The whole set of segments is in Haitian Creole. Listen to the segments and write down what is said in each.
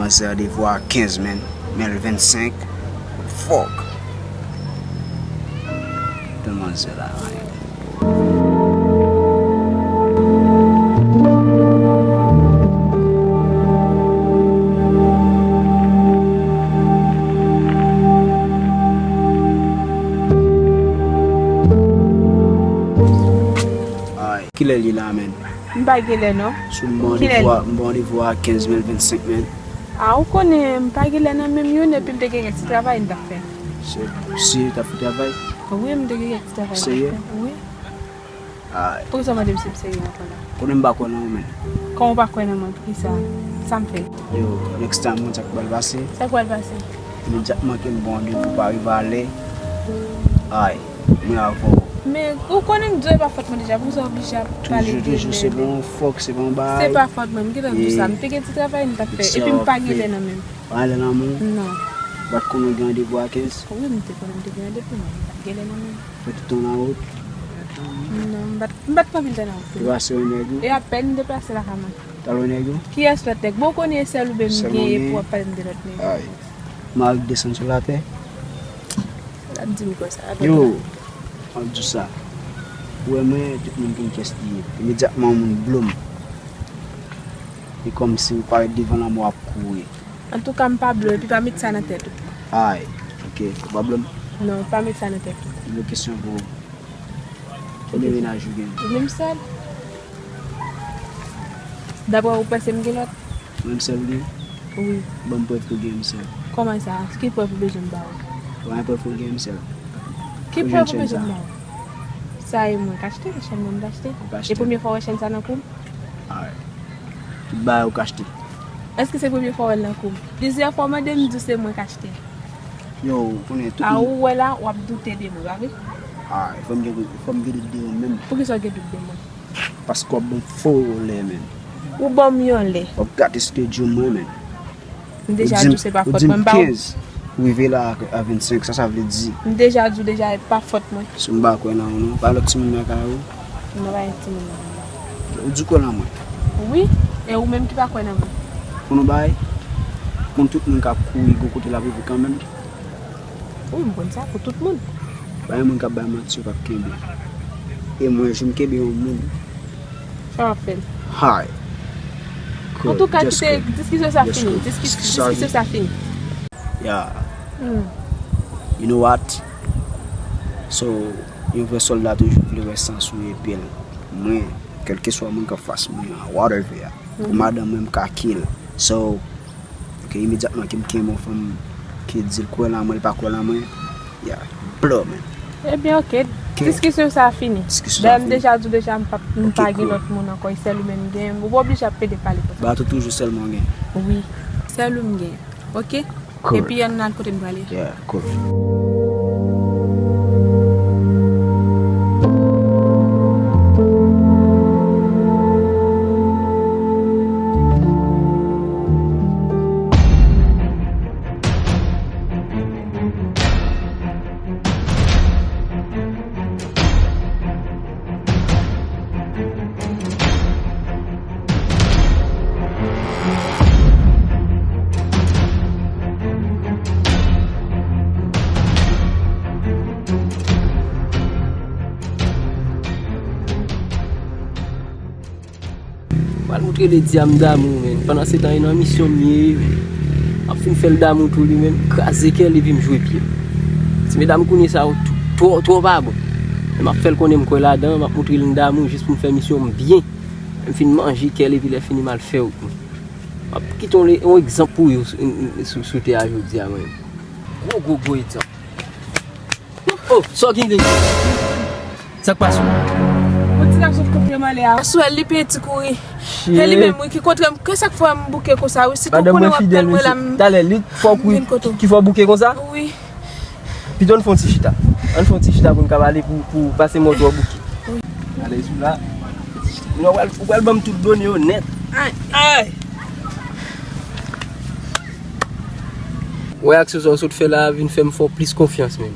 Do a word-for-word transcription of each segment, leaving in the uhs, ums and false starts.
Manzè a devwa kenz, men, men l vennsenk. Fòk. Tout manzè la, man. Ay, kilè l ye la, men? M pa gen lè non. Sou m ba w randevou a, m ba w randevou a kenz, men l vennsenk, men. A, ou konnen m pa gen lè nan menm youn, epi m te gen kèk ti travay m t ap fè. Se, si w t ap fè travay? Wi, m te gen kèk ti travay m t ap fè. Serye? Wi. Ay. Poukisa w mande m si m serye ankò la? Konnen m pa kwè nan ou, men. Kòman w pa kwè nan mwen? Poukisa? Sa m fè? Yo, next time, mwen, sa k pral pase? Sa k pral pase? Imedyatman ke m ba w randevou, pa rive alè. Ay, mwen avè w. Men, ou konnen m di w e pa fòt mwen deja, poukisa w oblije ap pale de lè? Toujou, toujou, se bon, fòk, se bon bagay. Se pa fòt mwen, m gentan di w sa. M te gen ti travay m t ap fè, epi m pa gen lè nan menm. Pa gen lè nan menm? Non. Ou pa t konnen w gen randevou a kenz? Wi, m te konnen m te gen randevou, men m pa t gen lè nan menm. Fè tout tan nan wout? Non, m pa t, m pa t fè anpil tan nan wout. Deplase wè nèg ou? E apèn m deplase lakay mwen. T al wè nèg ou? Kiyès lòt nèg? Bon, ou konnen e sèl ou menm m genyen pou w ap pale m de lòt nèg. Ay. Mari desann sou latè. L ap di m konsa. Yo, m ap di w sa. Ou wè mwen, tout moun konn kiyès li ye. Imedyatman yon moun blo m, e kòmsi ou parèt devan lanmò w ap kouri. Antouka, m pa blo w, epi pa met sa nan tèt ou. Ay, ok. Ou pa blo m? Non, pa met sa nan tèt ou. Yon kesyon pou ou. Konbyen mennaj ou gen? Ou menm sèl. Daprè ou panse m gen lòt? Ou menm sèl ou gen? Wi. Ban m prèv ke w gen menm sèl. Kòman sa? Ki prèv ou bezwen m ba ou? Ou pa gen prèv ke w gen menm sèl? Ki prèv ou bezwen m ba ou? Sa e mwen k achte, chèn mwen m t achte. Ou k achte? E premye fwa w wè chèn sa nan kou m? Alright. Tout bagay ou k achte? Èske se premye fwa w wè l nan kou m? Plizyè fwa w mande m, m di w se mwen k achte. Yo, ou konnen tout moun. A, ou wè la, w ap doute de mwen, pa vre? A, fò m gen, fò m gen dout de ou menm. Poukisa w gen dout de mwen? Paske w ap ban m fo lè, men. Ou ban m yon lè. W ap gate studio mwen, men. M deja di w se pa fòt mwen, m pa. Ou di m kenz, ou rive la a vennsenk, sa sa vle di? M deja di w deja e pa fòt mwen. Si m pa kwè nan ou non, pa lòt timoun nan kay ou? Non, pa gen timoun nan kay mwen. Ou di w kwè nan mwen? Wi, e ou menm ki pa kwè nan mwen? Pou nou bay, konn tout moun k ap kouri gwo kote l ap rive kanmenm. Wi, m konn sa pou tout moun. Pa gen moun k ap bay manti yo p ap kenbe. E mwen, jou m kenbe yon moun. Sa w ap fè l? Hi. Antouka, kite diskisyon sa fini. Diskisyon sa fini. Yeah. You know what? So, yon vrè sòlda toujou vle wè san sou epe l. Mwen, kèlkeswa moun k anfas mwen an, whatever. Pou madanm mwen, m ka kill. So, ok, imedyatman ke m kenbe yon fanm ki di l kwè nan mwen, l pa kwè nan mwen, yeah, blow, man. Ebyen, ok. Diskisyon sa a fini. Dayè, m deja di w deja, m pa, m pa gen lòt moun ankò, e sèl ou menm m genyen. Ou pa oblije ap pede pale konsa. Bato toujou sèl mwen gen. Wi, sèl ou m genyen. Ok? Epi ann al kote m prale. Yeah, cool. Pral moutre Lady a m damou, men. Pandan se tan, e nan misyon m ye. M ap fin fè l damou tou li menm, kraze kè l epi m jwe pye. Ti medam kounye sa yo, twò, twò pa bon. Men m ap fè l konnen m kwè ladan, m ap moutre l m damou jis pou m fè misyon m byen. M fin manje kè l epi lè fini m al fè wout mwen. M ap kite yon, yon egzanp pou yo sou, sou, sou tè a jodi a, mwen. Gwo, gwo, gwo egzanp. Oh, sa w gen, Lady? Sa k pase w? Yon ti gason k kontre m anlè a. Aswè, li peye ti kouri. E li menm, wi, ki kontre m. Ke sa k fè m bouke konsa, wi? Sitou konnen w ap fè l mwen la, m vin kote w. Talè, li fè w kouri, ki fè w bouke konsa? Wi. Pito n fè yon ti chita. Ann fè yon ti chita pou n ka pale, pou, pou pase m wè w twò bouke. Wi. Ale sou la. Ou pral, ou pral ban m tout done yo nèt. Ay, ay! Wè, aksyon sa w sot fè la a vin fè m fè w plis konfyans menm.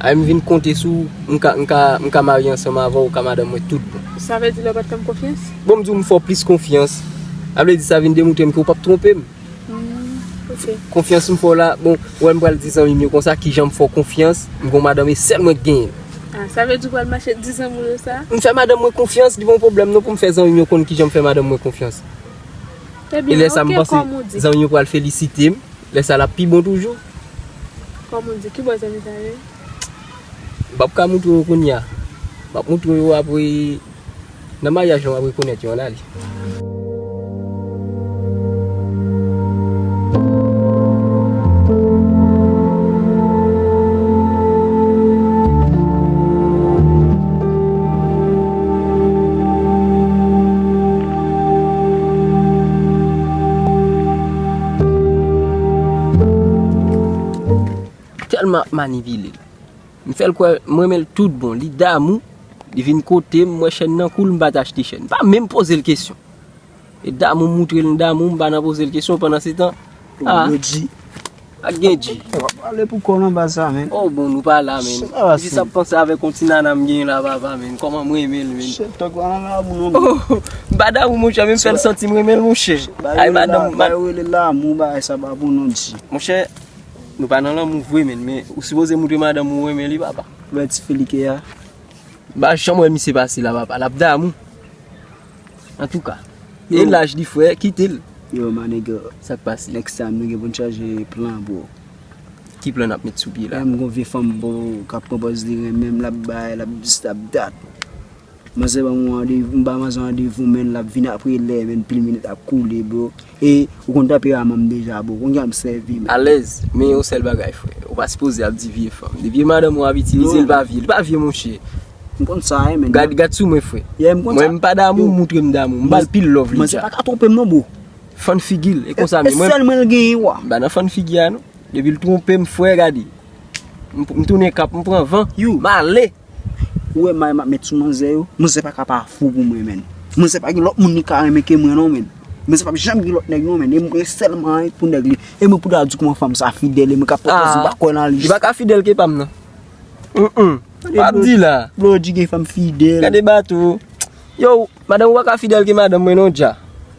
Ay, m vin konte sou w, m ka, m ka, m ka marye ansanm avè w, ou ka madanm mwen tout bon. Sa vle di lè w pa t fè m konfyans? Bon, m di w m fè w plis konfyans. Sa vle di sa vin demontre m ke w p ap twonpe m. Hmm, ok. Konfyans m fè w la, bon, wè m pral di zanmi m yo konsa, kijan m fè w konfyans, m gon madanm e sèl mwen k genyen l. Ah, sa vle di w pral mache di zanmi w yo sa? M fè madanm mwen konfyans, li pa yon pwoblèm non pou m fè zanmi m yo konn kijan m fè madanm mwen konfyans. E lè sa m panse zanmi m yo pral felisite m, lè sa l ap pi bon toujou. Kòm ou di, ki bò zanmi sa yo ye? M p ap ka montre w kounye a. M ap montre w apre. Nan maryaj la, w ap rekonèt yo, ann ale. Tèlman ap manipile l. M fè l kwè m renmen l tout bon. Li damou, li vin kote m, m wè chèn nan kou l, m pa t achte chèn. M pa menm poze l kesyon. E damou m moutre l m damou, m pa nan poze l kesyon. Pandansetan, ah, yo di. Ak gen di. W ap pale pou kò w nan baz sa, menn. Oh, bon, nou pa la, menn. Jis ap panse avèk yon ti nana m genyen la, papa, menn. Kòman m renmen l, menn. Shit, tòg pa nan lamou non, menn. Oh, m pa damou, monchè, men m fè l santi m renmen l, monchè. Ay, madanm, ba yo rele lamou, bagay sa pa bon non, di. Monchè, nou pa nan lanmou vre, menn, men ou sipoze moutre madanm ou renmen li, papa. Lè ti felike a. M pa janm wè misye pase la, papa. L ap damou. Antouka. E laj li, frè, kite l. Yo, my nigga. Sa k pase? Next time, nou gen pou n chanje plan, bro. Ki plan n ap met sou pye la? Menm gon vye fanm, bro, k ap pran pòz li renmen m, l ap bay, l ap dis, l ap dat. Manzè ban m yon randevou, m ba manzè randevou, menn, l ap vin apre lè, menn, pil minit ap koule, bro. E ou konn tanperaman m deja, bro. Konnya m sèvi, menn. Alèz, men yon sèl bagay, frè. Ou pa sipoze ap di vye fanm. Depi e madanm ou ap itilize, l pa vye. Li pa vye, monchè. M konn sa, wi, menn. Gad, gad sou mwen, frè. Yeah, m konn sa. Mwen, m pa damou, m moutre m damou. M ba l pil love, li dja. Manzè pa ka twonpe m non, bro. Fann figi l, e konsa, men mwen. E sèl mwen l genyen, wa. M pa nan fann figi a, non. Depi l twonpe m, frè, gade. M, m tounen kap, m pran van. M ale. Ou wè may m ap met sou manzè yo? Manzè pa ka pa fou pou mwen, menn. Manzè pa gen lòt moun li ka renmen ke mwen non, menn. Manzè p ap janm gen lòt nèg non, menn. E mwen sèlman pou nèg li. E mwen pou ta di kòman fanm sa fidèl, e mwen k ap pran pòz li pa kwè nan li. Li pa ka fidèl ke pa m nan. Mm, mm. Sa w ap di la? Blodi gen fanm fidèl. Gade bato. Yo, madanm ou pa ka fidèl ke madanm mwen non, dja.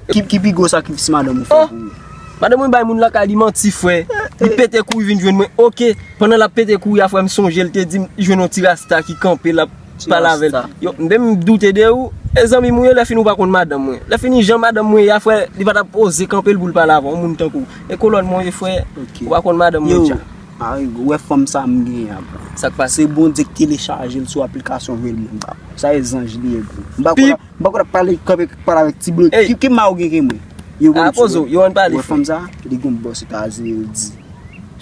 Ki, ki pi gwo sakrifis madanm ou fè pou ou? Madanm mwen bay moun lakay li manti, frè. Li pete kouri vin jwenn mwen. Oke. Pandan l ap pete kouri a, frè, m sonje l te di m jwenn yon ti rasta ki kanpe, l ap pale avè l. Yo, m te m doute de ou. E zanmi m ou ye, lè fini ou pa konn madanm mwen. Lè fini jan madanm mwen ye a, frè, li pa t ap oze kanpe l pou l pale avè w, yon moun tankou w. E kolòn mwen ye, frè, ou pa konn madanm mwen dja. Ay, ou wè fanm sa m genyen an, bro. Sa k pase? Se Bondye k telechaje l sou aplikasyon voye l mwen, bro. Sa e zanj li ye, bro. M pa kwè, m pa kwè l ap pale, kanpe, pale avèk ti blo. Ki, ki mal ou gen ke mwen? Yo, a poze w, yo ann pale, frè. Ou wè fanm sa, li gon bòs Etazini, li di.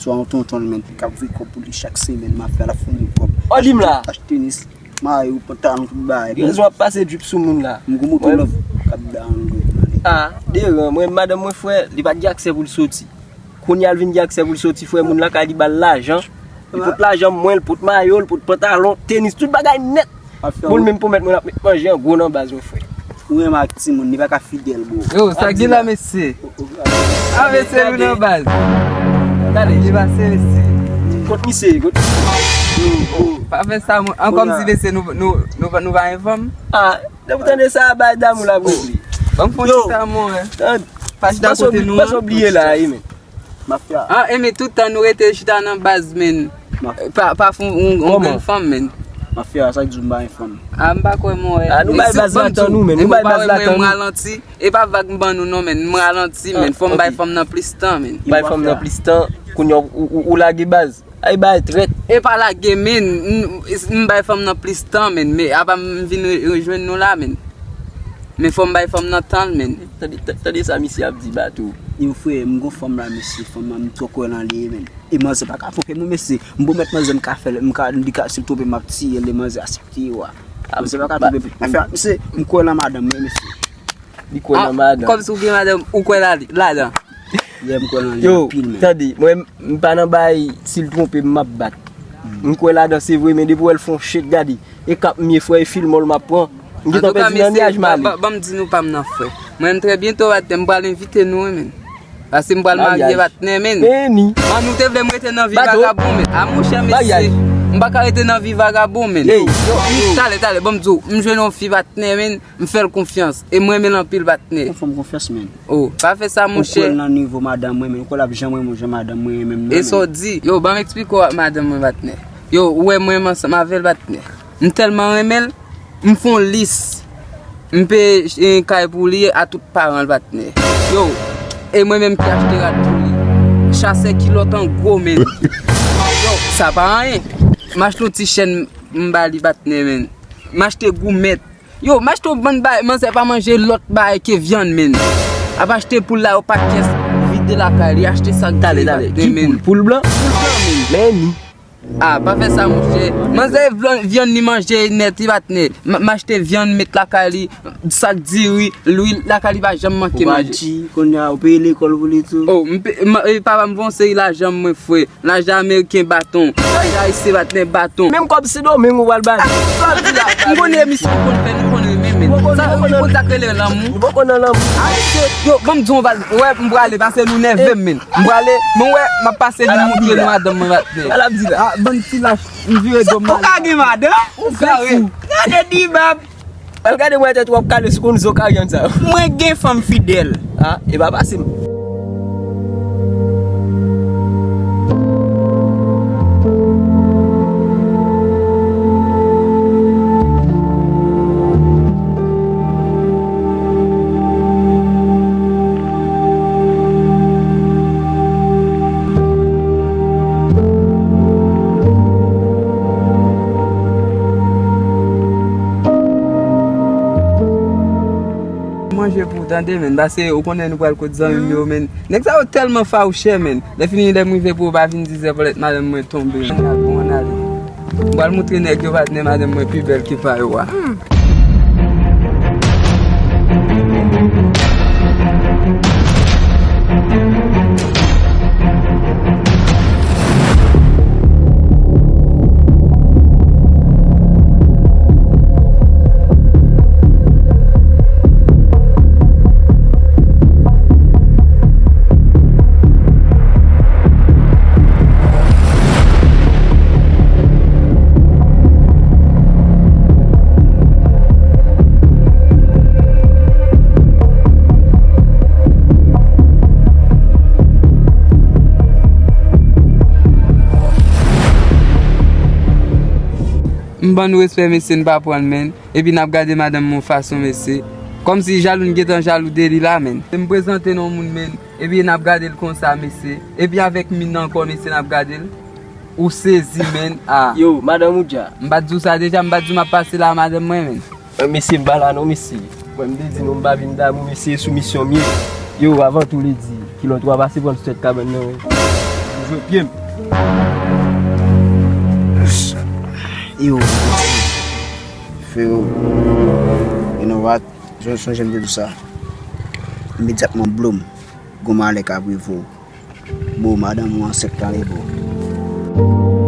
Swa yon tonton l, menn, ki ap voye kòb pou li chak semèn, m ap fè l ap founi kòb. Ò, di m la. Achte tenis, mayo, pantalon, tout bagay. Rezon ap pase drip sou moun la. M gon moto nèf k ap downgrade, man. Ah, deran, mwen, madanm mwen, frè, li pa t gen aksè pou l soti. Kounye a l vin gen aksè pou l soti, frè, moun lakay li ba l lajan. Li pot lajan mwen, li pot mayo, li pot pantalon, tenis, tout bagay nèt. Pou l menm pwomèt mwen l ap met manje an gwo nan baz mwen, frè. Ou renmen ak timoun, li pa ka fidèl, bro. Yo, sa k gen la, mesye? Ah, mesye, nou nan baz. Gade, li pase, mesye. Kot misye, kot. Pa fè sa, mwen. Ankò m di, mesye, nou, nou, nou, nou pa gen fanm? Ah, depi w tande sa, bay damou la pou li. Ban m fè yon ti tann, mwen. Pa chita kote nou an. Pase w bliye la, wi, men. Mafya. Ah, e men tout tan nou rete chita nan baz, men. Pa, pa fè yon, yon grenn fanm, men. Mafya, sa k di w m pa gen fanm? Ah, m pa kwè mwen wè. Ah, nou bay baz la tan nou, men. Nou bay baz la tan nou. M ralanti. E pa vag m ban nou non, men. M ralanti, men. Fò m bay fanm nan plis tan, men. Bay fanm nan plis tan. Kounye a ou, ou, ou lage baz. Ay, bay trèt. E pa lage, men. M, m bay fanm nan plis tan, men. Men apa m vin re-, rejwenn nou la, men. Men fò m bay fanm nan tan l, men. Tande, ta-, tande sa misye ap di, bato. Yo, frè, m gon fanm la, mesye. Fanm nan, m twò kwè nan li, men. E manzè pa ka twonpe m, mesye. M pwomèt manzè m ka fè l, m ka, li ka, si l twonpe m, m ap tiye l, e manzè aksepte, wa. Manzè pa ka twonpe m. Afè, mesye, m kwè nan madanm mwen, mesye. Li kwè nan madanm. Kòmsi w gen madanm, ou kwè la, ladan? Yeah, m kwè nan li anpil, men. Yo, tande, mwen, m pa nan bay, si l twonpe m, m ap bat. M kwè ladan, se vre, men depi w wè l fè yon shit, gade. E kap m ye, frè, e filmòl m ap pran. M gentan pèdi nan nyaj m ale. Ban m di nou pa m nan frè. Mwen menm trè byento patnè, m pral envite nou, wi, men. Paske m pral marye patnè, men. An, nou te vle m rete nan vi vagabon, men. A, monchè, mesye. M pa ka rete nan vi vagabon, men. Yo, talè, talè, ban m di w, m jwenn yon fi patnè, men. M fè l konfyans. E m renmen l anpil, patnè. Ou fè m konfyans, men. Oh, pa fè sa, monchè. Ou kwè l nan nivo madanm mwen, men. Ou kwè l ap janm renmen w jan madanm mwen renmen m nan, men. E sa w di? Yo, ban m eksplike w ak madanm mwen, patnè. Yo, ou wè mwen menm ansanm avè l, patnè. M tèlman renmen l, m fè yon lis. M peye, eh, kay pou li a tout paran l, patnè. Yo, e mwen menm ki achte rad pou li. Chasè kilòt an gwo, men. Yo, sa pa anyen. M achte yon ti chèn, m ba li, patnè, men. M achte goumèt. Yo, m achte yon bann bagay, manzè pa manje lòt bagay ke vyann, men. Ap achte pou l la, yo pa kès vide lakay li, achte sa k diri, patnè, men. Talè, talè, ki poul? Poul blan? Poul blan, men. Men ni. Ah, pa fè sa, monchè. Manzè vyann, vyann li manje nèt, wi, patnè. M, m achte vyann, met lakay li, sa k diri, lwil, lakay li pa janm manke manje. Ou pa di, kounye a, ou peye lekòl pou li tou? Oh, m pe-, m, e, papa m fè yon seri lajan, mwen, frè. Lajan ameriken baton. Lajan ayisyen patnè baton. Menm kòb Sendomeng ou pral ba li. Sa w di la? M konnen emisyon ou konn fè, nou konn renmen, men. Sa, ou konn sa k rele lanmou? Nou poko nan lanmou. Ayisyen, yo, ban m di w yon bagay. Wè, m prale, paske nou nève m, men. M prale, men wè, m ap pase li montre nou madanm mwen patnè. Sa l ap di la? Ah, bann ti lach, m vire do m. Ou ka gen madanm? Ou fou. Gade Dibab. Al gade mwen tèt w ap kale sou konn zo karyann sa yo. Mwen gen fanm fidèl. Ah, e pa pase m. Manje pou w tande, men, paske ou konnen nou pral kot zanmi m yo, men. Nèg sa yo tèlman fawouchè, men. Lè fini, lè m rive pou yo pa vin di zèpòlèt madanm mwen tonbe. Ann al, bon, ann ale. M pral montre nèg yo patnè madanm mwen pi bèl ke pa yo a. M ban nou respè, mesye, n pa pran l, men. Epi n ap gade madanm mwen yon fason, mesye. Kòmsi jalou, n gentan jalou de li la, men. M prezante nou yon moun, men. Epi n ap gade l konsa, mesye. Epi avèk min nan ankò, mesye, n ap gade l. Ou sezi, men. Ah. Yo, madanm ou dja. M pa t di w sa deja, m pa t di w m ap pase la, madanm mwen, men. Eh, mesye, m pa la non, mesye. Mwen, m te di nou m pa vin damou, mesye, sou misyon m ye. Yo, avan tou, Ledi, kilòt ou a pase pran sou tèt kabann nan, wi. Ou jwe pye m. Yo, freo, you know what? Jan sonje m te di w sa. Imedyatman, bloum, gon malè ka rive w. Bo, madanm ou ansent, ale, bo.